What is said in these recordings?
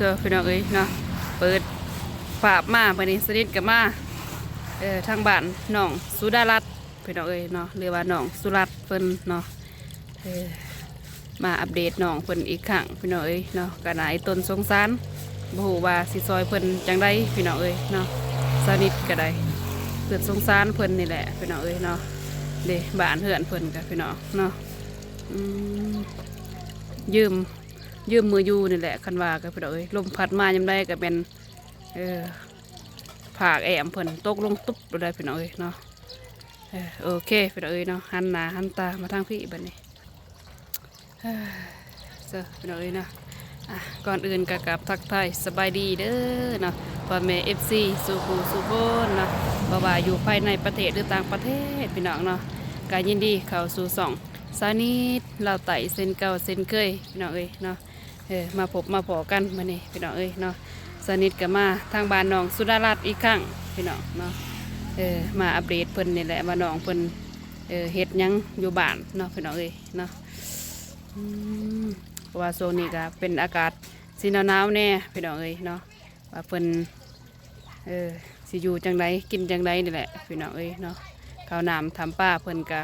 ເອີ ພີ່ນ້ອງເອີຍເນາະ ເປີດພາບມາ ບັດນີ້ສະໜິດກໍມາ ເອີ ທາງບ້ານນ້ອງສຸດາລັດ ພີ່ນ້ອງເອີຍເນາະ ຫຼືວ່ານ້ອງສຸລັດເພິ່ນເນາະ ເອີ ມາອັບເດດນ້ອງເພິ່ນອີກຄັ້ງ ພີ່ນ້ອງເອີຍເນາະ ກໍໜ້າອີ່ຕົນສົງສານ ບໍ່ຮູ້ວ່າຊິຊ່ອຍເພິ່ນຈັ່ງໃດ ພີ່ນ້ອງເອີຍເນາະ ສະໜິດກໍໄດ້ຄິດສົງສານເພິ່ນນີ້ແຫຼະ ພີ່ນ້ອງເອີຍເນາະ ເດ້ ບ້ານເຮືອນເພິ່ນກໍ ພີ່ນ້ອງເນາະ ອືມ ຢືມ ຢືມມື້ຢູ່ນີ້ແຫຼະ ຄັນວ່າກໍ ພີ່ນ້ອງເອີຍ ລົມພັດມາຍາມໃດກໍແມ່ນ ເອີ ພາກແອ້ມເພິ່ນຕົກລົງຕຸບໂລດໄດ໋ ພີ່ນ້ອງເອີຍເນາະ ເອີ ໂອເຄ ພີ່ນ້ອງເອີຍເນາະ ຫັນໜ້າຫັນຕາມາທາງພີ້ບັດນີ້ ເອີ ເຊີ ພີ່ນ້ອງເອີຍເນາະ ອ່ະ ກ່ອນອື່ນກໍກາບທັກທາຍສະບາຍດີເດີເນາະ ພໍ່ແມ່ເອັຟຊີສູ່ຜູ້ສູ່ຄົນເນາະ ບໍ່ວ່າຢູ່ພາຍໃນປະເທດ ຫຼື ຕ່າງປະເທດ ພີ່ນ້ອງເນາະ ກໍຍິນດີເຂົ້າສູ່ຊ່ອງສາວນິດລາວໃຕ້ເຊັ່ນເກົ່າເຊັ່ນເຄີຍ ພີ່ນ້ອງເອີຍເນາະ ເອີ ມາພົບມາພໍ້ກັນມື້ນີ້ ພີ່ນ້ອງເອີຍເນາະ ສາວນິດກໍມາທາງບ້ານນ້ອງສຸດາລັດອີກຄັ້ງ ພີ່ນ້ອງເນາະ ເອີ ມາອັບເດດເພິ່ນນີ້ແຫຼະ ວ່ານ້ອງເພິ່ນ ເອີ ເຮັດຫຍັງຢູ່ບ້ານເນາະ ພີ່ນ້ອງເອີຍເນາະ ອືມ ເພາະວ່າຊ່ວງນີ້ກໍເປັນອາກາດຊິໜາວໆແດ່ ພີ່ນ້ອງເອີຍເນາະ ວ່າເພິ່ນ ເອີ ຊິຢູ່ຈັ່ງໃດ ກິນຈັ່ງໃດນີ້ແຫຼະ ພີ່ນ້ອງເອີຍເນາະ ເຂົ້ານ້ຳທຳປາເພິ່ນກະ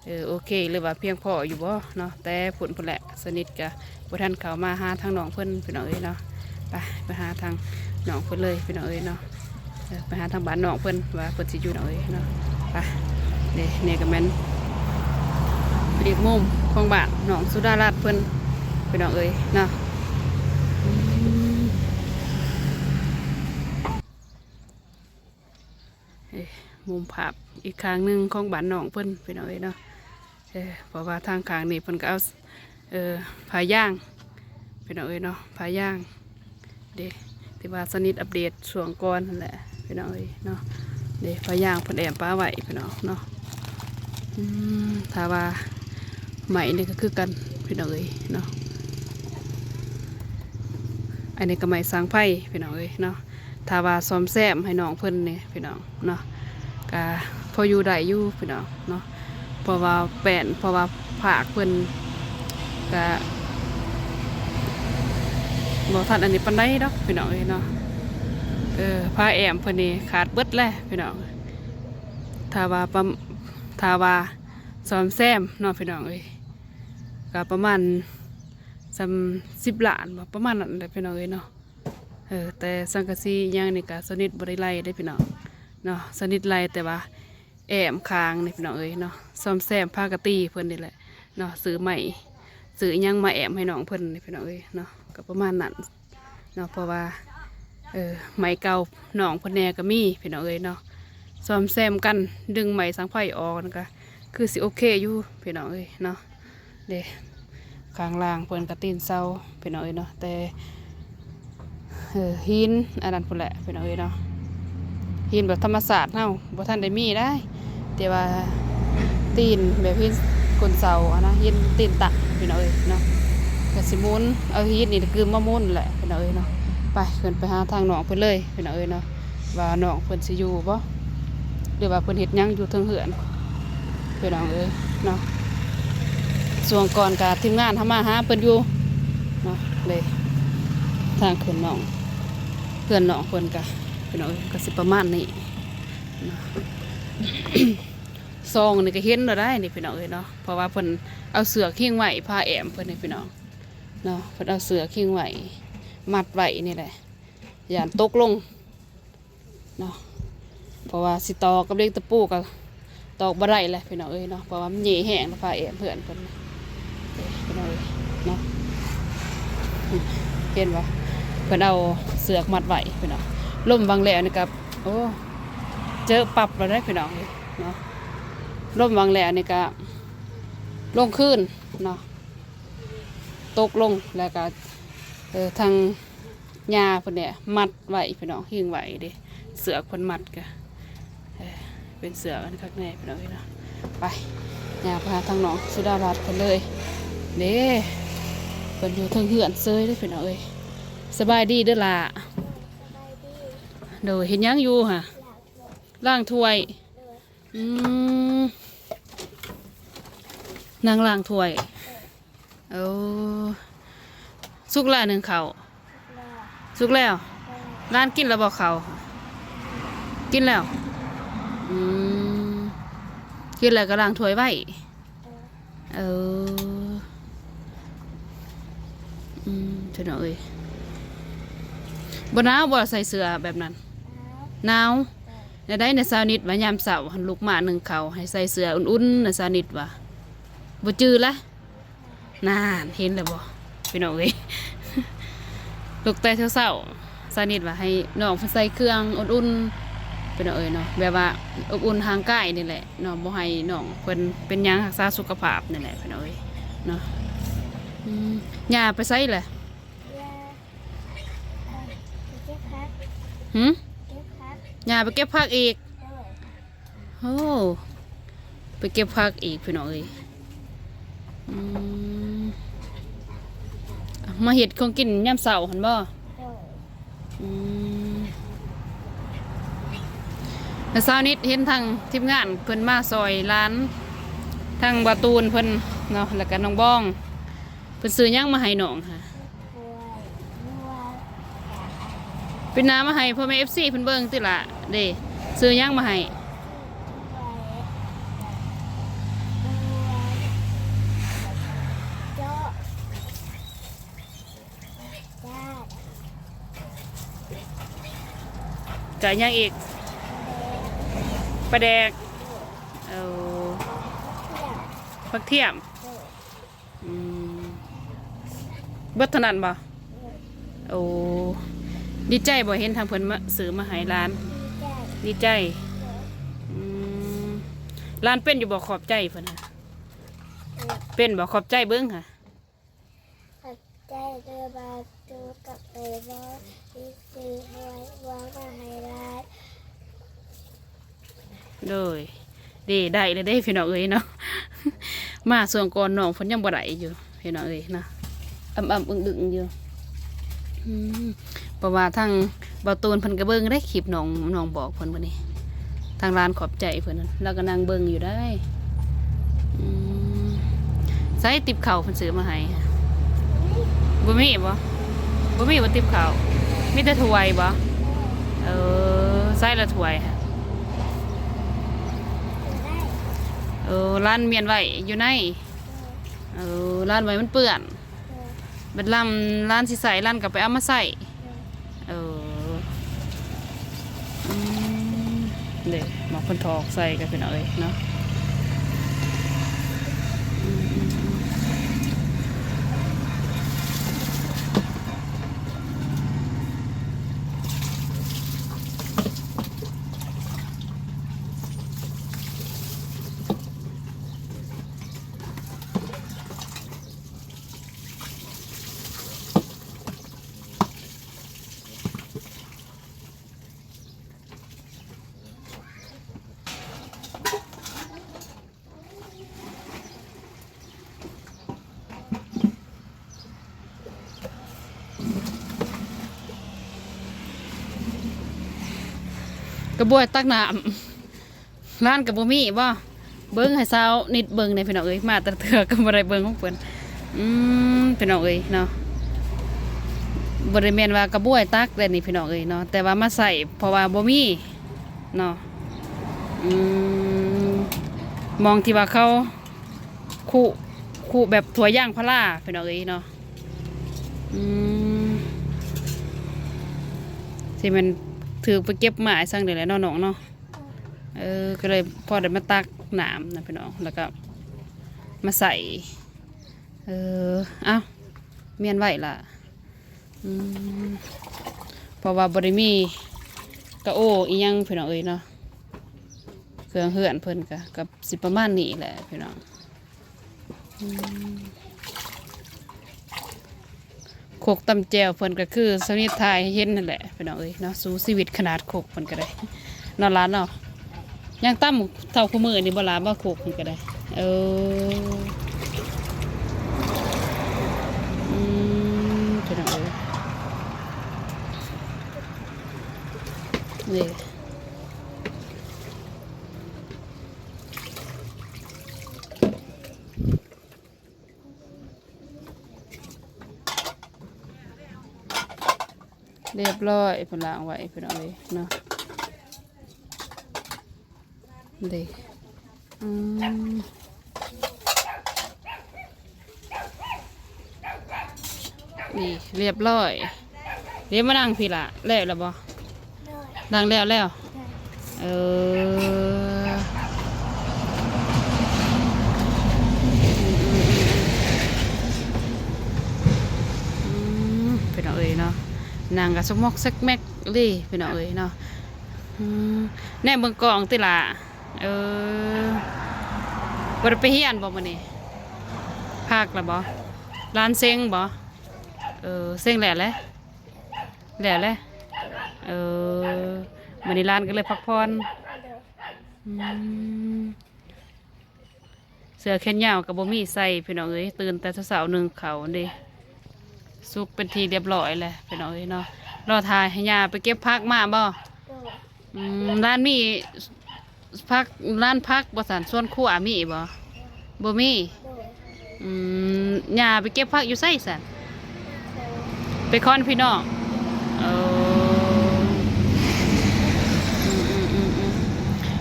ເອີ ໂອເຄ ຫຼືວ່າພຽງພໍຢູ່ບໍ່ເນາະ ແຕ່ພຸ້ນພຸ້ນແຫຼະ ສະໜິດກະບໍ່ທັນເຂົ້າມາຫາທາງນ້ອງເພິ່ນ ພີ່ນ້ອງເອີຍເນາະ ໄປ ໄປຫາທາງນ້ອງເພິ່ນເລີຍ ພີ່ນ້ອງເອີຍເນາະ ເອີ ໄປຫາທາງບ້ານນ້ອງເພິ່ນວ່າເພິ່ນຊິຢູ່ ພີ່ນ້ອງເອີຍເນາະ ໄປ ເດ້ ນີ້ກໍແມ່ນອີກມຸມຂອງບ້ານນ້ອງສຸດາລັດເພິ່ນ ພີ່ນ້ອງເອີຍເນາະ ອືມ ເອີ ມຸມພາບອີກຂ້າງໜຶ່ງຂອງບ້ານນ້ອງເພິ່ນ ພີ່ນ້ອງເອີຍເນາະ ເອີ ເພາະວ່າທາງຂ້າງນີ້ເພິ່ນກໍເອົາ ເອີ ຜ້າຢາງ ພີ່ນ້ອງເອີຍເນາະ ຜ້າຢາງເດ້ ທີ່ວ່າສະໜິດອັບເດດຊ່ວງກ່ອນຫັ້ນແຫຼະ ພີ່ນ້ອງເອີຍເນາະ ເດ້ ຜ້າຢາງເພິ່ນແອ້ມປະໄວ້ ພີ່ນ້ອງເນາະ ອືມ ຖ້າວ່າໄມ້ນີ້ກໍຄືກັນ ພີ່ນ້ອງເອີຍເນາະ ອັນນີ້ກໍໄມ້ສັງໄຟ ພີ່ນ້ອງເອີຍເນາະ ຖ້າວ່າສ້ອມແຊມໃຫ້ນ້ອງເພິ່ນນີ້ ພີ່ນ້ອງເນາະ ກະພໍຢູ່ໄດ້ຢູ່ພີ່ນ້ອງເນາະ ເພາະວ່າແປ້ນ ເພາະວ່າພາກເພິ່ນກະບໍ່ທັນອັນນີ້ປານໃດດອກພີ່ນ້ອງເອີຍເນາະ ເອີ ຜ້າແອ້ມເພິ່ນນີ້ຂາດເບິດແຫຼະພີ່ນ້ອງ ຖ້າວ່າປະ ຖ້າວ່າສ້ອມແຊມເນາະພີ່ນ້ອງເອີຍ ກະປະມານສ່ຳສິບລ້ານບໍ່ ປະມານນັ້ນແຫຼະພີ່ນ້ອງເອີຍເນາະ. ເອີ ແຕ່ສັງກະສີຫຍັງນີ້ກະສະໜິດບໍ່ໄດ້ໄລ່ເດ້ພີ່ນ້ອງເນາະ ສະໜິດໄລ່ແຕ່ວ່າແອ້ມຄາງນີ້ພີ່ນ້ອງເອີຍເນາະ ສ້ອມແຊມພາກະຕີເພິ່ນນີ້ແຫຼະເນາະ ຊື້ໄມ້ຊື້ອີ່ຫຍັງມາແອ້ມໃຫ້ນ້ອງເພິ່ນນີ້ພີ່ນ້ອງເອີຍເນາະ ກະປະມານນັ້ນເນາະ ເພາະວ່າ ເອີ ໄມ້ເກົ່ານ້ອງເພິ່ນແດ່ກະມີພີ່ນ້ອງເອີຍເນາະ ສ້ອມແຊມກັນ ດຶງໄມ້ສັງໄຟອອກນັ້ນກະຄືຊິໂອເຄຢູ່ພີ່ນ້ອງເອີຍເນາະ. ເດ້ ຂ້າງລ່າງເພິ່ນກະຕີນເສົາພີ່ນ້ອງເອີຍເນາະ ແຕ່ ເອີ ຫີນອັນນັ້ນພຸ້ນແຫຼະພີ່ນ້ອງເອີຍເນາະ ຫີນແບບທຳມະຊາດເຮົາບໍ່ທັນໄດ້ມີໄດ໋ ແຕ່ວ່າຕີນແບບຫີນກົ້ນເສົາຫັ້ນນະ ຫີນຕີນຕັ້ງພີ່ນ້ອງເອີຍເນາະ ກະຊິໝູນ ເອົາຫີນນີ້ກຶມມາໝູນແຫຼະພີ່ນ້ອງເອີຍເນາະ. ໄປ ຂຶ້ນໄປຫາທາງນ້ອງເພິ່ນເລີຍພີ່ນ້ອງເອີຍເນາະ ວ່ານ້ອງເພິ່ນຊິຢູ່ບໍ່ ຫຼືວ່າເພິ່ນເຮັດຫຍັງຢູ່ເທິງເຮືອນພີ່ນ້ອງເອີຍເນາະ. ຊ່ວງກ່ອນກະທີມງານເຮົາມາຫາເພິ່ນຢູ່ເນາະ ເລີຍທາງຂຶ້ນນ້ອງ ເຮືອນນ້ອງເພິ່ນກະພີ່ນ້ອງເອີຍ ກະຊິປະມານນີ້ເນາະ. ຊ່ອງນີ້ກະເຫັນແລ້ວໄດ໋ນີ້ພີ່ນ້ອງເອີຍເນາະ ເພາະວ່າເພິ່ນເອົາເຊືອກພິງໄວ້ ຜ້າແອ້ມເພິ່ນນີ້ພີ່ນ້ອງເນາະ ເພິ່ນເອົາເຊືອກພິງໄວ້ ມັດໄວ້ນີ້ແຫຼະ ຢ້ານຕົກລົງ ເນາະ ເພາະວ່າຊິຕອກກັບເຫຼັກຕະປູກະຕອກບໍ່ໄດ້ແຫຼະພີ່ນ້ອງເອີຍເນາະ ເພາະວ່າມັນເຫຍ່ແຮງ ແລ້ວຜ້າແອ້ມເພື່ອນເພິ່ນພີ່ນ້ອງເອີຍເນາະ ເຫັນບໍ່ ເພິ່ນເອົາເຊືອກມັດໄວ້ພີ່ນ້ອງ. ລົມຫວ່າງແລ້ວນີ້ກະ ໂອ້ ເຈີປັບແລ້ວເດ້ພີ່ນ້ອງເອີຍເນາະ ລົມຫວ່າງແລ້ວນີ້ກະລົງຄືນເນາະ ຕົກລົງແລ້ວກະ ເອີ ທາງ ຍ່າເພິ່ນນີ້ມັດໄວ້ພີ່ນ້ອງ ຫິ້ງໄວ້ເດ້ ເຊືອກເພິ່ນມັດກະ ເອີ ເປັນເຊືອກອັນຄັກແນ່ພີ່ນ້ອງເອີຍເນາະ. ໄປ ຍ່າງໄປຫາທາງນ້ອງສຸດາລັດເພິ່ນເລີຍເດ້ ເພິ່ນຢູ່ເທິງເຮືອນເຊີຍເດ້ພີ່ນ້ອງເອີຍ. ສະບາຍດີເດີຫຼ້າ. ໂດຍ ເຮັດຫຍັງຢູ່ຫະ? ລ້າງຖ້ວຍ. ອືມ ນາງລ້າງຖ້ວຍ. ໂອ້ ສຸກລະ ໜຶ້ງເຂົ້າ. ສຸກແລ້ວ. ເອີ ຫຼານກິນແລ້ວບໍ່ເຂົ້າ? ກິນແລ້ວ. ອືມ ກິນແລ້ວກໍລ້າງຖ້ວຍໄວ້. ເອີ ອືມ ພີ່ນ້ອງເອີຍ ບໍ່ໜາວບໍ່ ໃສ່ເສື້ອແບບນັ້ນ? ໜາວ. ແນວໃດນະ ສາວນິດວ່າຍາມເຊົ້າຫັ້ນ ລຸກມາໜຶ້ງເຂົ້າໃຫ້ໃສ່ເສື້ອອຸ່ນໆນະ ສາວນິດວ່າ. ບໍ່ຈື່ລະ. ນານ ເຫັນແລ້ວບໍ່ ພີ່ນ້ອງເອີຍ? ລຸກແຕ່ເຊົ້າໆ ສາວນິດວ່າໃຫ້ນ້ອງເພິ່ນໃສ່ເຄື່ອງອຸ່ນໆ ພີ່ນ້ອງເອີຍເນາະ ແບບວ່າອົບອຸ່ນຮ່າງກາຍນີ້ແຫຼະເນາະ ບໍ່ໃຫ້ນ້ອງເພິ່ນເປັນຫຍັງ ຮັກສາສຸຂະພາບນີ້ແຫຼະ ພີ່ນ້ອງເອີຍເນາະ. ອືມ ຍ່າໄປໃສລະ? ຍ່າ ເອີ ໄປເກັບຜັກ. ຫື? ເກັບຜັກ. ຍ່າໄປເກັບຜັກອີກ? ໂດຍ. ໂອ້ ໄປເກັບຜັກອີກ ພີ່ນ້ອງເອີຍ. ອືມ ມາເຮັດຂອງກິນຍາມເຊົ້າຫັ້ນບໍ່? ໂດຍ. ອືມ ແລະ ສາວນິດເຫັນທາງທີມງານເພິ່ນມາຊ່ອຍຫຼານ ທາງບ່າວຕູນເພິ່ນເນາະ ແລ້ວກໍນ້ອງບອງ ເພິ່ນຊື້ຫຍັງມາໃຫ້ນ້ອງຫະ? ກ້ວຍ ບົວ ປີນໜ້າມາໃຫ້ພໍ່ແມ່ເອັຟຊີເພິ່ນເບິ່ງຕິລະ. ເດ້ ຊື້ຫຍັງມາໃຫ້? ກ້ວຍ ບົວ ເຈາະ ຈ້າ ກະຫຍັງອີກ? ປາແດກ ປາແດກ. ໂດຍ. ເອີ ຜັກທຽມ ຜັກທຽມ. ໂດຍ. ອືມ ເບິດເທົ່ານັ້ນບໍ່? ໂດຍ. ໂອ້ ດີໃຈບໍ່ ເຫັນທາງເພິ່ນມາຊື້ມາໃຫ້ຫຼານ? ດີໃຈ ດີໃຈ. ໂດຍ. ອືມ ຫຼານເປັນຢູ່ບໍ່ ຂອບໃຈເພິ່ນຫະ? ໂດຍ. ເປັນບໍ່? ຂອບໃຈເບິ່ງຫະ. ຂອບໃຈເດີບ່າວຕູນກັບເອື້ອຍບອງ ທີ່ຊື້ຫວຍບົວມາໃຫ້ຫຼານ. ໂດຍ. ເດ້ ໄດ້ແລ້ວເດ້ ພີ່ນ້ອງເອີຍເນາະ. ມາຊ່ວງກ່ອນນ້ອງເພິ່ນຍັງບໍ່ໄດ້ຢູ່ ພີ່ນ້ອງເອີຍເນາະ ອຳໆອຶ້ງໆຢູ່. ອືມ ເພາະວ່າທາງບ່າວຕູນເພິ່ນກໍເບິ່ງເດ້ ຄລິບນ້ອງ ນ້ອງບອກເພິ່ນມື້ນີ້ ທາງຫຼານຂອບໃຈເພິ່ນ ລາວກໍນັ່ງເບິ່ງຢູ່ໄດ໋. ອືມ ໃສຕິບເຂົ້າເພິ່ນຊື້ມາໃຫ້? ບໍ່ມີບໍ່? ບໍ່ມີບໍ່ຕິບເຂົ້າ? ມີແຕ່ຖ້ວຍບໍ່? ເອີ ໃສລະຖ້ວຍຫະ? ເອີ ຫຼານມ້ຽນໄວ້ຢູ່ໃນ. ເອີ ຫຼານໄວ້ມັນເປື້ອນ. ບັດລຳຫຼານຊິໃຊ້ ຫຼານກໍໄປເອົາມາໃຊ້. ເອີ ອືມ ເດ້ ໝາກເພິ່ນຖອກໃສ່ກັນ ພີ່ນ້ອງເອີຍເນາະ. ອືມ ອືມ ອືມ. ກະບວຍຕັກນ້ຳ ຮ້ານກໍບໍ່ມີບໍ່? ເບິ່ງໃຫ້ຊາວນິດເບິ່ງແດ່ພີ່ນ້ອງເອີຍ ມາແຕ່ລະເທື່ອກໍບໍ່ໄດ້ເບິ່ງຂອງເພິ່ນ. ອືມ ພີ່ນ້ອງເອີຍເນາະ ບໍ່ໄດ້ແມ່ນວ່າກະບວຍຕັກແດ່ນີ້ພີ່ນ້ອງເອີຍເນາະ ແຕ່ວ່າມາໃຊ້ເພາະວ່າບໍ່ມີເນາະ. ອືມ ໝ່ອງທີ່ວ່າເຂົາຄຸ ຄຸແບບຖ້ວຍຢາງພາລາພີ່ນ້ອງເອີຍເນາະ. ອືມ ຊິແມ່ນຖືກໄປເກັບມາໃຫ້ສັງນີ້ແຫຼະເນາະນ້ອງເນາະ. ເອີ ກໍເລີຍພໍໄດ້ມາຕັກນ້ຳນະພີ່ນ້ອງ ແລ້ວກໍມາໃສ່. ເອີ ເອົ້າ ມ້ຽນໄວ້ລະ. ອືມ ເພາະວ່າບໍ່ໄດ້ມີກະໂອອີ່ຫຍັງພີ່ນ້ອງເອີຍເນາະ ເຄື່ອງເຮືອນເພິ່ນກະ ກະຊິປະມານນີ້ແຫຼະພີ່ນ້ອງ. ອືມ ຄົກຕຳແຈ່ວເພິ່ນກໍຄືສາວນິດຖ່າຍໃຫ້ເຫັນນັ້ນແຫຼະພີ່ນ້ອງເອີຍເນາະ. ສູ້ຊີວິດຂະໜາດຄົກເພິ່ນກໍໄດ້ເນາະຫຼານເນາະ. ຍັງຕຳເທົ່າຄູ່ມື້ນີ້ບໍ່ຫຼາ ບໍ່ຄົກເພິ່ນກໍໄດ້. ເອີ ອືມ ພີ່ນ້ອງເອີຍ ນີ້. ຮຽບຮ້ອຍ ເພິ່ນລ້າງໄວ້ ພີ່ນ້ອງເອີຍເນາະ. ເດ້ ອືມ ນີ້ ຮຽບຮ້ອຍ. ເດ້ ມານັ່ງພີ້ລະ ແລ້ວລະບໍ່? ໂດຍ ລ້າງແລ້ວແລ້ວ. ໂດຍ ເອີ ອືມ ພີ່ນ້ອງເອີຍເນາະ ນັ່ງກະສະໝອກແຊກແມັກເລີຍ ພີ່ນ້ອງເອີຍເນາະ. ອືມ ແນມເບິ່ງກ້ອງຕິລະ. ເອີ ບໍ່ໄດ້ໄປຮຽນບໍ່ມື້ນີ້? ພັກລະບໍ່? ຫຼານເສັງບໍ່? ເອີ ເສັງແລ້ວແຫຼະ ແລ້ວແຫຼະ. ເອີ ມື້ນີ້ຫຼານກໍເລີຍພັກຜ່ອນ. ອືມ ເສື້ອແຂນຍາວກໍບໍ່ມີໃສ່ ພີ່ນ້ອງເອີຍ. ຕື່ນແຕ່ເຊົ້າໆ ໜຶ້ງເຂົ້າເດ້ ສຸກເປັນທີ່ຮຽບຮ້ອຍແລ້ວ ພີ່ນ້ອງເອີຍເນາະ. ລໍຖ້າໃຫ້ຍ່າໄປເກັບຜັກມາບໍ່? ໂດຍ ອືມ ຫຼານມີຜັກ ຫຼານຜັກບໍ່ຊັ້ນ? ສວນຄົວມີບໍ່? ບໍ່ມີ. ໂດຍ ອືມ ຍ່າໄປເກັບຜັກຢູ່ໃສຊັ້ນ? ໄປຄອນພີ່ນ້ອງ. ເອີ ອືມ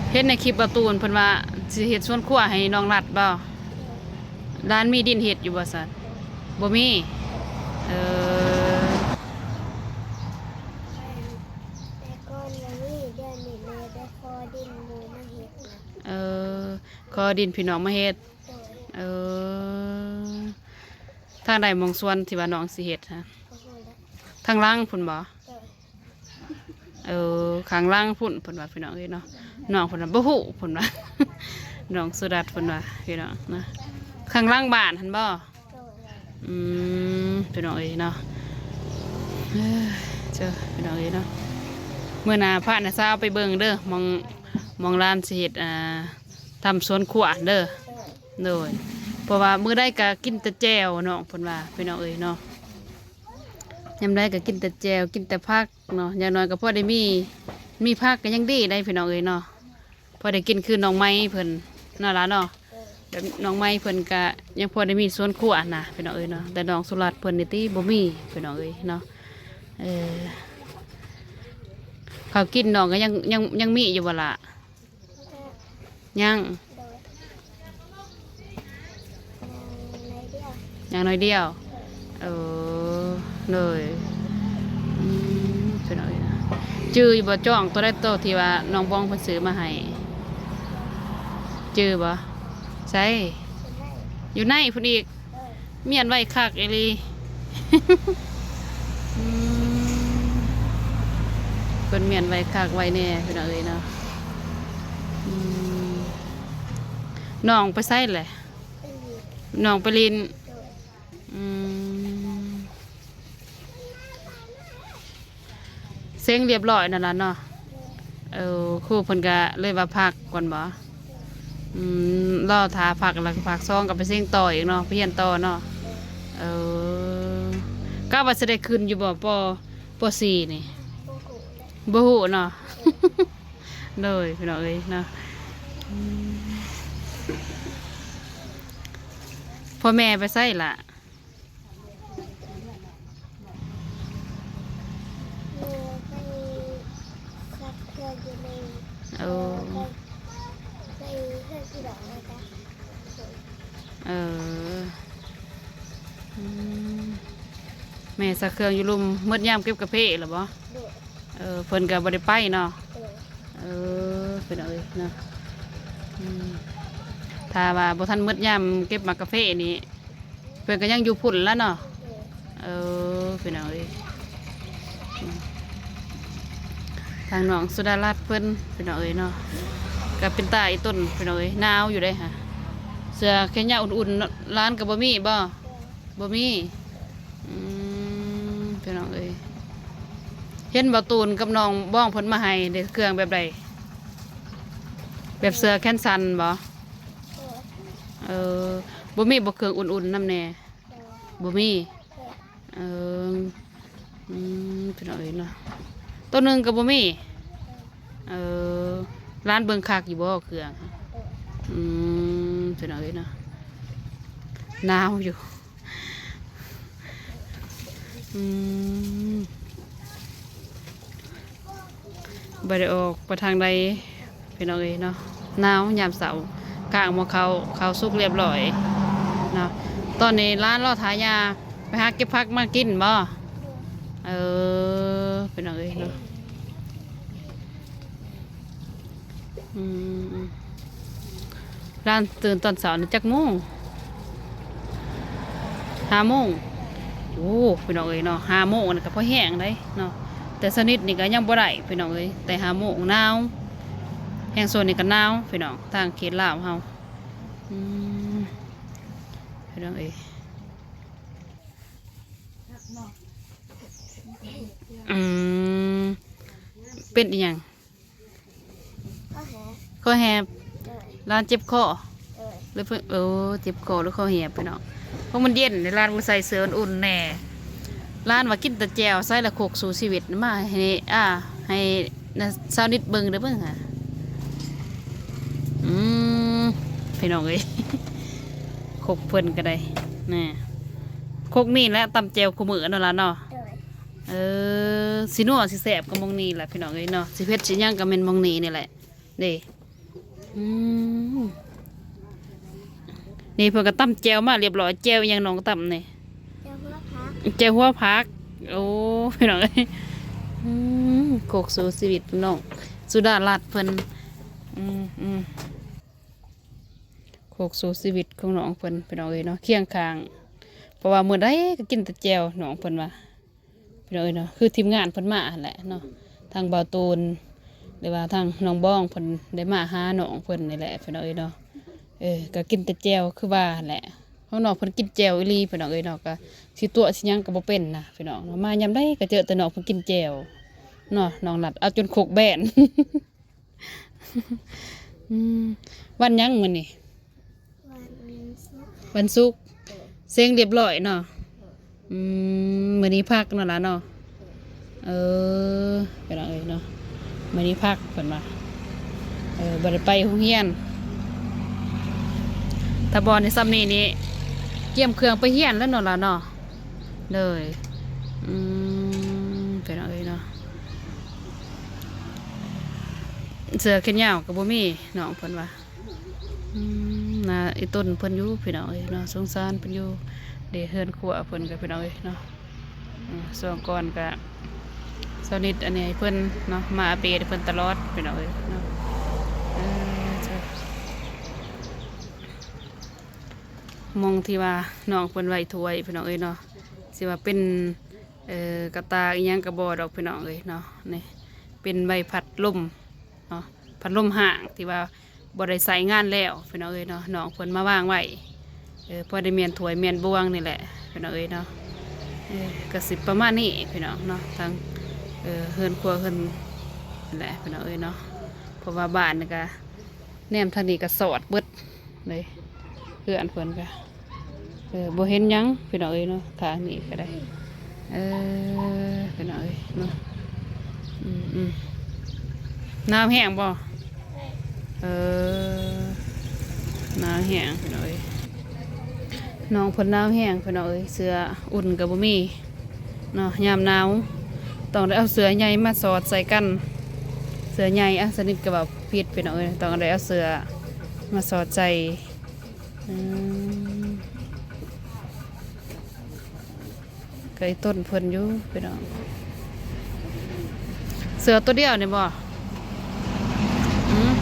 ໆ ເຫັນໃນຄລິບບ່າວຕູນເພິ່ນວ່າຊິເຮັດສວນຄົວໃຫ້ນ້ອງລັດບໍ່? ຫຼານມີດິນເຮັດຢູ່ບໍ່ຊັ້ນ? ບໍ່ມີ. ເອີ ແຕ່ກ່ອນບໍ່ມີ ດຽວນີ້ແມ່ໄດ້ຂໍດິນໝູ່ມາເຮັດ. ເອີ ຂໍດິນພີ່ນ້ອງມາເຮັດ. ໂດຍ ເອີ ທາງໃດໝ່ອງສວນທີ່ວ່ານ້ອງຊິເຮັດຫະ? ບໍ່ຮູ້ແຫຼະ ທາງຫຼັງພຸ້ນບໍ່? ໂດຍ ເອີ ຂ້າງຫຼັງພຸ້ນເພິ່ນວ່າ ພີ່ນ້ອງເອີຍເນາະ. ນ້ອງເພິ່ນວ່າບໍ່ຮູ້ເພິ່ນວ່າ ນ້ອງສຸລັດເພິ່ນວ່າ ພີ່ນ້ອງເນາະ ຂ້າງຫຼັງບ້ານຫັ້ນບໍ່? ໂດຍ ອືມ ພີ່ນ້ອງເອີຍເນາະ. ເອີ ເຈົ້າ ພີ່ນ້ອງເອີຍເນາະ ມື້ໜ້າພານ້າສາວໄປເບິ່ງເດີ ໝ່ອງ ໝ່ອງຫຼານຊິເຮັດ ອ່າ ທຳສວນຄົວເດີ. ໂດຍ ເພາະວ່າມື້ໃດກໍກິນແຕ່ແຈ່ວເນາະ ເພິ່ນວ່າ ພີ່ນ້ອງເອີຍເນາະ. ຍາມໃດກໍກິນແຕ່ແຈ່ວ ກິນແຕ່ຜັກເນາະ ຢ່າງໜ້ອຍກໍພໍໄດ້ມີ ມີຜັກກໍຍັງດີໄດ໋ ພີ່ນ້ອງເອີຍເນາະ. ພໍໄດ້ກິນຄືນ້ອງໄມເພິ່ນນັ້ນລະເນາະ. ແບບນ້ອງໄມເພິ່ນກະຍັງພໍໄດ້ມີສວນຄົວນະ ພີ່ນ້ອງເອີຍເນາະ. ແຕ່ນ້ອງສຸລັດເພິ່ນນີ້ຕິ ບໍ່ມີ ພີ່ນ້ອງເອີຍເນາະ. ເອີ ເຂົ້າກິນນ້ອງກໍຍັງ ຍັງ ຍັງມີຢູ່ບໍ່ລະ? ຍັງ ໂດຍ ຍັງໜ້ອຍດຽວ ເອີ ໂດຍ ອືມ ພີ່ນ້ອງເອີຍ ຈື່ຢູ່ບໍ່ ຈ້ອງໂຕໃດ ໂຕທີ່ວ່ານ້ອງບອງເພິ່ນຊື້ມາໃຫ້ ຈື່ບໍ່? ໃສ? ຢູ່ໃນພຸ້ນອີກ ໂດຍ ມ້ຽນໄວ້ຄັກອີ່ຫຼີ ອືມ ເພິ່ນມ້ຽນໄວ້ຄັກໄວ້ແນ່ ພີ່ນ້ອງເອີຍເນາະ ອືມ ນ້ອງໄປໃສແຫຼະ? ນ້ອງໄປຫຼິ້ນ ອືມ ເສັງລຽບຮ້ອຍນັ້ນລະເນາະ ເອີ ຄູເພິ່ນກະເລີຍວ່າພັກກ່ອນບໍ? ອືມ ລໍຖ້າພັກລະກະພາກສອງກະໄປເສັງຕໍ່ອີກເນາະ ໄປຮຽນຕໍ່ເນາະ ເອີ ກະວ່າຊິໄດ້ຂຶ້ນຢູ່ບໍ ປໍ ປໍສີ່ນີ້? ບໍ່ຮູ້ເນາະ ໂດຍ ພີ່ນ້ອງເອີຍເນາະ ອືມ ພໍ່ແມ່ໄປໃສລະ? ແມ່ໄປຊັກເຄື່ອງຢູ່ໃນ ໂອ້ ໄປ ໄປເຮືອນພີ່ນ້ອງແລ້ວກະ ເອີ ອືມ ແມ່ຊັກເຄື່ອງຢູ່ລຸ່ມ ໝົດຍາມເກັບກາເຟລະບໍ? ໂດຍ ເອີ ເພິ່ນກະບໍ່ໄດ້ໄປເນາະ ໂດຍ ເອີ ພີ່ນ້ອງເອີຍເນາະ ອືມ ຖ້າວ່າບໍ່ທັນໝົດຍາມເກັບໝາກກາເຟນີ້ ເພິ່ນກໍຍັງຢູ່ພຸ້ນລະເນາະ ເອີ ພີ່ນ້ອງເອີຍ ທາງນ້ອງສຸດາລັດເພິ່ນ ພີ່ນ້ອງເອີຍເນາະ ກໍເປັນຕາອີ່ຕົນ ພີ່ນ້ອງເອີຍ ໜາວຢູ່ເດ້ຫະ ເສື້ອແຂນຍາວອຸ່ນໆ ຫຼານກໍບໍ່ມີບໍ? ບໍ່ມີ ອືມ ພີ່ນ້ອງເອີຍ ເຫັນບໍ່ ຕູນກັບນ້ອງບອງເພິ່ນມາໃຫ້ ໄດ້ເຄື່ອງແບບໃດ? ແບບເສື້ອແຂນສັ້ນບໍ? ເອີ ບໍ່ມີບໍ ເຄື່ອງອຸ່ນໆ ນຳແດ່? ບໍ່ມີ ເອີ ອືມ ພີ່ນ້ອງເອີຍເນາະ ໂຕໜຶ່ງກໍບໍ່ມີ ເອີ ຫຼານເບິ່ງຄັກຢູ່ບໍເຄື່ອງ? ອືມ ພີ່ນ້ອງເອີຍເນາະ ໜາວຢູ່ ອືມ ບໍ່ໄດ້ອອກໄປທາງໃດພີ່ນ້ອງເອີຍເນາະ. ໜາວຍາມເຊົ້າ ກ້າງໝໍ້ເຂົ້າ ເຂົ້າສຸກລຽບລ້ອຍເນາະ. ຕອນນີ້ຫຼານລໍຖ້າຍ່າໄປຫາເກັບຜັກມາກິນບໍ? ເອີ ພີ່ນ້ອງເອີຍເນາະ. ອືມ ຫຼານຕື່ນຕອນເຊົ້ານີ້ຈັກໂມງ? ຫ້າໂມງ. ໂອ້ ພີ່ນ້ອງເອີຍເນາະ ຫ້າໂມງນີ້ກໍພໍແຮງໄດ໋ເນາະ. ແຕ່ຊາວນິດນີ້ກໍຍັງບໍ່ໄດ້ພີ່ນ້ອງເອີຍ ແຕ່ຫ້າໂມງ. ໜາວ ແຮງໂຊນນີ້ກໍໜາວພີ່ນ້ອງ ທາງເຂດລາວເຮົາ. ອືມ ພີ່ນ້ອງເອີຍ. ອືມ ເປັນອີ່ຫຍັງ? ຄໍແຫບ. ຄໍແຫບ. ໂດຍ. ຫຼານເຈັບຄໍ? ໂດຍ. ຫຼືເພິ່ນ ໂອ້ ເຈັບຄໍຫຼືຄໍແຫບພີ່ນ້ອງ. ເພາະມັນເຢັນ ຫຼານບໍ່ໃສ່ເສື້ອອຸ່ນໆແດ່. ຫຼານວ່າກິນແຕ່ແຈ່ວ ໃສ່ລະຄົກສູ້ຊີວິດ ມາໃຫ້ ອ່າ ໃຫ້ຊາວນິດເບິ່ງເດີ້ ເບິ່ງຫາ. ອືມ ພີ່ນ້ອງເອີຍ ຄົກເພິ່ນກໍໄດ້ ແນ່ ຄົກນີ້ແຫຼະຕຳແຈ່ວຄູ່ມື້ເນາະຫຼານເນາະ. ໂດຍ. ເອີ ຊິນົວຊິແຊບກໍໝ່ອງນີ້ແຫຼະພີ່ນ້ອງເອີຍເນາະ. ຊິເຜັດຊິຫຍັງກໍແມ່ນໝ່ອງນີ້ນີ້ແຫຼະເດ້. ອືມ ນີ້ເພິ່ນກໍຕຳແຈ່ວມາລຽບລ້ອຍ. ແຈ່ວຫຍັງນ້ອງຕຳນີ້? ແຈ່ວຫົວຜັກ. ແຈ່ວຫົວຜັກ. ໂອ້ ພີ່ນ້ອງເອີຍ ອືມ ຄົກສູ້ຊີວິດນ້ອງສຸດາລັດເພິ່ນ. ອືມໆ ຄົກສູ້ຊີວິດຂອງນ້ອງເພິ່ນພີ່ນ້ອງເອີຍເນາະ ຄຽງຂ້າງ ເພາະວ່າມື້ໃດກໍກິນແຕ່ແຈ່ວ ນ້ອງເພິ່ນວ່າ. ພີ່ນ້ອງເອີຍເນາະ ຄືທີມງານເພິ່ນມາຫັ້ນແຫຼະເນາະ ທາງບ່າວຕູນ ຫຼືວ່າທາງນ້ອງບອງເພິ່ນໄດ້ມາຫານ້ອງເພິ່ນນີ້ແຫຼະ ພີ່ນ້ອງເອີຍເນາະ. ເອີ ກໍກິນແຕ່ແຈ່ວຄືວ່າຫັ້ນແຫຼະ. ຂອງນ້ອງເພິ່ນກິນແຈ່ວອີ່ຫຼີພີ່ນ້ອງເອີຍເນາະ ກໍຊິຕົວະຊິຫຍັງກໍບໍ່ເປັນນະພີ່ນ້ອງເນາະ. ມາຍາມໃດກໍເຈີແຕ່ນ້ອງເພິ່ນກິນແຈ່ວເນາະ ນ້ອງລັດເອົາຈົນຄົກແບນ. ອືມ ວັນຫຍັງມື້ນີ້? ວັນສຸກ. ວັນສຸກ ເສັງລຽບລ້ອຍເນາະ. ອືມ ມື້ນີ້ພັກເນາະຫຼານເນາະ. ເອີ ພີ່ນ້ອງເອີຍເນາະ ມື້ນີ້ພັກເພິ່ນວ່າ ເອີ ບໍ່ໄດ້ໄປໂຮງຮຽນ. ຖ້າບໍ່ນີ້ ຊ່ຳນີ້ນີ້ກຽມເຄື່ອງໄປຮຽນແລ້ວເນາະຫຼານເນາະ. ໂດຍ. ອືມ ພີ່ນ້ອງເອີຍເນາະ ເສື້ອແຂນຍາວກໍບໍ່ມີ ນ້ອງເພິ່ນວ່າ. ອືມ ໜ້າອີ່ຕົນເພິ່ນຢູ່ພີ່ນ້ອງເອີຍເນາະ ສົງສານເພິ່ນຢູ່ເດ້ ເຮືອນຄົວເພິ່ນກໍພີ່ນ້ອງເອີຍເນາະ. ອືມ ຊ່ວງກ່ອນກໍຊາວນິດອັນນີ້ໃຫ້ເພິ່ນເນາະ ມາອາເປໃຫ້ເພິ່ນຕະຫຼອດພີ່ນ້ອງເອີຍເນາະ. ເອີ ໝ່ອງທີ່ວ່ານ້ອງເພິ່ນໄວ້ຖ້ວຍພີ່ນ້ອງເອີຍເນາະ ຊິວ່າເປັນ ເອີ ກະຕ່າອີ່ຫຍັງກໍບໍ່ດອກພີ່ນ້ອງເອີຍເນາະ. ນີ້ເປັນໃບພັດລົມເນາະ ພັດລົມຮ້າງທີ່ວ່າບໍ່ໄດ້ໃຊ້ງານແລ້ວພີ່ນ້ອງເອີຍເນາະ ນ້ອງເພິ່ນມາວາງໄວ້ ເອີ ພໍໄດ້ມ້ຽນຖ້ວຍມ້ຽນບ່ວງນີ້ແຫຼະພີ່ນ້ອງເອີຍເນາະ. ເອີ ກໍຊິປະມານນີ້ພີ່ນ້ອງເນາະ ທາງ ເອີ ເຮືອນຄົວເພິ່ນແຫຼະພີ່ນ້ອງເອີຍເນາະ ເພາະວ່າບ້ານນີ້ກໍ ແນມທາງນີ້ກໍສອດເບິດເລີຍ ເຮືອນເພິ່ນກໍ ເອີ ບໍ່ເຫັນຫຍັງພີ່ນ້ອງເອີຍເນາະ ທາງນີ້ກໍໄດ້. ເອີ ພີ່ນ້ອງເອີຍເນາະ ອືມໆ ໜາວແຮງບໍ່? ເອີ ໜາວແຮງພີ່ນ້ອງເອີຍ ນ້ອງເພິ່ນໜາວແຮງພີ່ນ້ອງເອີຍ ເສື້ອອຸ່ນກໍບໍ່ມີ ເນາະ ຍາມໜາວຕ້ອງໄດ້ເອົາເສື້ອໃຫຍ່ມາສອດໃສ່ກັນ ເສື້ອໃຫຍ່ ອາ ສະນິດກໍເວົ້າຜິດພີ່ນ້ອງເອີຍ ຕ້ອງໄດ້ເອົາເສື້ອມາສອດໃສ່. ອືມ ໄກຕົ້ນເພິ່ນຢູ່ພີ່ນ້ອງ ເສື້ອຕົວດຽວນີ້ບໍ່? ອືມ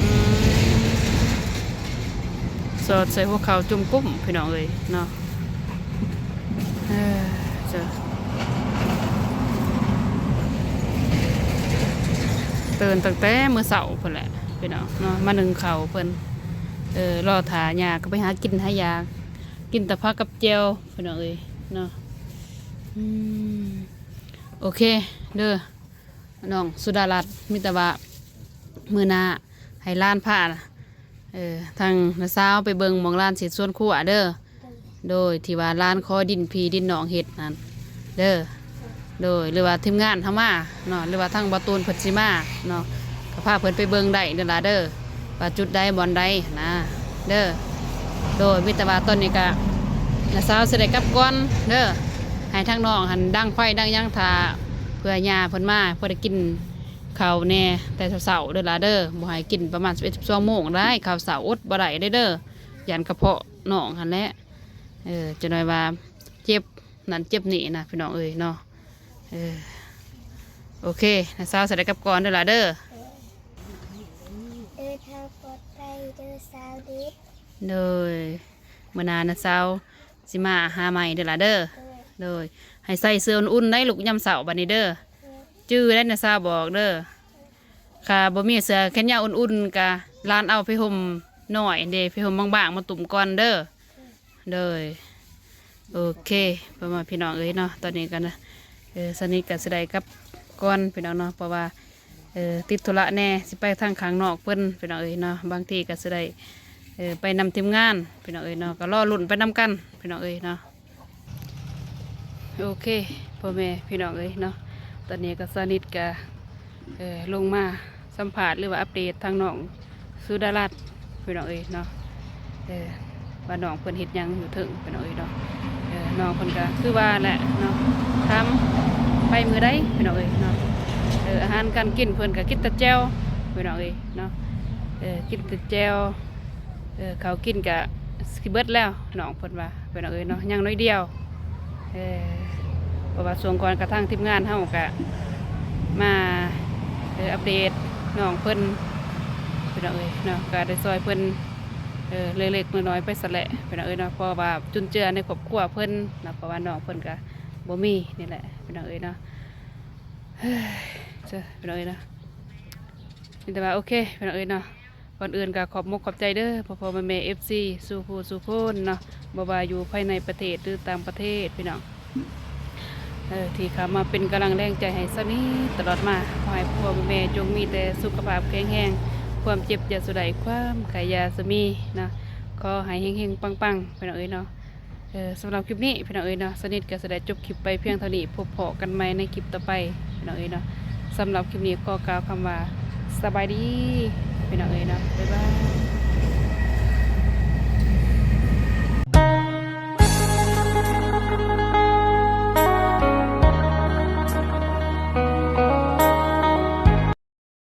ອືມ ສອດໃສ່ຫົວເຂົ່າຈຸ່ມກຸ້ມພີ່ນ້ອງເອີຍເນາະ. ເອີ ເຈົ້າ ຕື່ນຕັ້ງແຕ່ມື້ເຊົ້າພຸ້ນແຫຼະພີ່ນ້ອງເນາະ ມາໜຶ້ງເຂົ້າເພິ່ນ ເອີ ລໍຖ້າຍ່າກໍໄປຫາກິນຫາຢາ ກິນແຕ່ຜັກກັບແຈ່ວພີ່ນ້ອງເອີຍເນາະ. ອືມ ໂອເຄເດີ ນ້ອງສຸດາລັດ ມີແຕ່ວ່າມື້ໜ້າໃຫ້ຫຼານພາ ເອີ ທາງນ້າສາວໄປເບິ່ງໝ່ອງຫຼານຊິເຮັດສວນຄົວເດີ ໂດຍທີ່ວ່າຫຼານຂໍດິນພີ່ດິນນ້ອງເຮັດຫັ້ນເດີ ໂດຍ ຫຼືວ່າທີມງານເຮົາມາເນາະ ຫຼືວ່າທາງບ່າວຕູນເພິ່ນຊິມາເນາະ ກໍພາເພິ່ນໄປເບິ່ງໄດ້ເດີຫຼາເດີ ວ່າຈຸດໃດບ່ອນໃດນະເດີ. ໂດຍ ມີແຕ່ວ່າຕອນນີ້ກະນ້າສາວຊິໄດ້ກັບກ່ອນເດີ ໃຫ້ທາງນ້ອງຫັ້ນດັງໄຟດັງຫຍັງຖ້າ ເພື່ອຍ່າເພິ່ນມາ ພໍໄດ້ກິນ ເຂົ້າແດ່ແຕ່ເຊົ້າໆເດີຫຼາເດີ ບໍ່ໃຫ້ກິນປະມານສິບເອັດ ສິບສອງໂມງໄດ້ ເຂົ້າເຊົ້າອົດບໍ່ໄດ້ເດີ ຢ້ານກະເພາະນ້ອງຫັ້ນແຫຼະ. ເອີ ຈັກໜ້ອຍວ່າເຈັບນັ້ນເຈັບນີ້ນະ ພີ່ນ້ອງເອີຍເນາະ. ເອີ ໂອເຄ ນ້າສາວຊິໄດ້ກັບກ່ອນເດີຫຼາເດີ. ເດີນທາງປອດໄພເດີສາວເດ. ໂດຍ ມື້ໜ້ານ້າສາວຊິມາຫາໃໝ່ເດີຫຼາເດີ. ໂດຍ ໃຫ້ໃສ່ເສື້ອອຸ່ນໆໄດ໋ລູກ ຍາມເຊົ້າບັດນີ້ເດີ. ຈື່ໄດ້ ນ້າສາວບອກເດີ. ຖ້າບໍ່ມີເສື້ອແຂນຍາວອຸ່ນໆ ກະຫຼານເອົາຜ້າຫົ່ມນ້ອຍເດ ຜ້າຫົ່ມບາງໆມາຕຸ້ມກ່ອນເດີ. ໂດຍ ໂອເຄ ພໍ່ແມ່ພີ່ນ້ອງເອີຍເນາະ ຕອນນີ້ກໍນະ ເອີ ສາວນິດກໍຊິໄດ້ກັບກ່ອນພີ່ນ້ອງເນາະ ເພາະວ່າ ເອີ ຕິດທຸລະແດ່ ຊິໄປທາງຂ້າງນອກເພິ່ນພີ່ນ້ອງເອີຍເນາະ ບາງທີກໍຊິໄດ້ ເອີ ໄປນຳທີມງານພີ່ນ້ອງເອີຍເນາະ ກໍລໍລຸ້ນໄປນຳກັນພີ່ນ້ອງເອີຍເນາະ. ໂອເຄ ພໍ່ແມ່ພີ່ນ້ອງເອີຍເນາະ ຕອນນີ້ກໍສາວນິດກໍ ເອີ ລົງມາສຳພາດ ຫຼືວ່າອັບເດດທາງນ້ອງສຸດາລັດພີ່ນ້ອງເອີຍເນາະ ເອີ ວ່ານ້ອງເພິ່ນເຮັດຫຍັງຢູ່ເທິງພີ່ນ້ອງເອີຍເນາະ. ເອີ ນ້ອງເພິ່ນກໍຄືວ່າແຫຼະເນາະ ຖາມໄປມື້ໃດພີ່ນ້ອງເອີຍເນາະ ເອີ ອາຫານການກິນເພິ່ນກໍກິນແຕ່ແຈ່ວພີ່ນ້ອງເອີຍເນາະ ເອີ ກິນແຕ່ແຈ່ວ ເອີ ເຂົ້າກິນກະຊິເບິດແລ້ວ ນ້ອງເພິ່ນວ່າ ພີ່ນ້ອງເອີຍເນາະ ຍັງໜ້ອຍດຽວ. ເອີ ເພາະວ່າຊ່ວງກ່ອນກະທາງທີມງານເຮົາກະມາ ເອີ ອັບເດດນ້ອງເພິ່ນ ພີ່ນ້ອງເອີຍເນາະ ກະໄດ້ຊ່ອຍເພິ່ນ ເອີ ເລັກໆນ້ອຍໆໄປຊັ້ນແຫຼະ ພີ່ນ້ອງເອີຍເນາະ ເພາະວ່າຈຸນເຈືອໃນຄອບຄົວເພິ່ນເນາະ ເພາະວ່ານ້ອງເພິ່ນກະບໍ່ມີນີ້ແຫຼະ ພີ່ນ້ອງເອີຍເນາະ. ເອີ ພີ່ນ້ອງເອີຍເນາະ ມີແຕ່ວ່າໂອເຄ ພີ່ນ້ອງເອີຍເນາະ. ກ່ອນອື່ນກໍຂອບມົກຂອບໃຈເດີ ພໍ່ໆແມ່ໆ ເອັຟຊີ ສູ່ຜູ້ສູ່ຄົນເນາະ ບໍ່ວ່າຢູ່ພາຍໃນປະເທດ ຫຼື ຕ່າງປະເທດ ພີ່ນ້ອງ ເອີ ທີ່ເຂົ້າມາເປັນກຳລັງແຮງໃຈໃຫ້ສາວນິດຕະຫຼອດມາ. ຂໍໃຫ້ພໍ່ແມ່ຈົງມີແຕ່ສຸຂະພາບແຂງແຮງ ຄວາມເຈັບຢ່າສູ່ໄດ້ ຄວາມໄຂ້ຢ່າສູ່ມີເນາະ ຂໍໃຫ້ເຮັງໆປັງໆ ພີ່ນ້ອງເອີຍເນາະ. ເອີ ສຳລັບຄລິບນີ້ພີ່ນ້ອງເອີຍເນາະ ສາວນິດກໍຊິໄດ້ຈົບຄລິບໄປພຽງເທົ່ານີ້ ພົບພໍ້ກັນໃໝ່ໃນຄລິບຕໍ່ໄປພີ່ນ້ອງເອີຍເນາະ. ສຳລັບຄລິບນີ້ຂໍກ່າວຄຳວ່າສະບາຍດີພີ່ນ້ອງເອີຍເນາະ ບາຍບາຍ.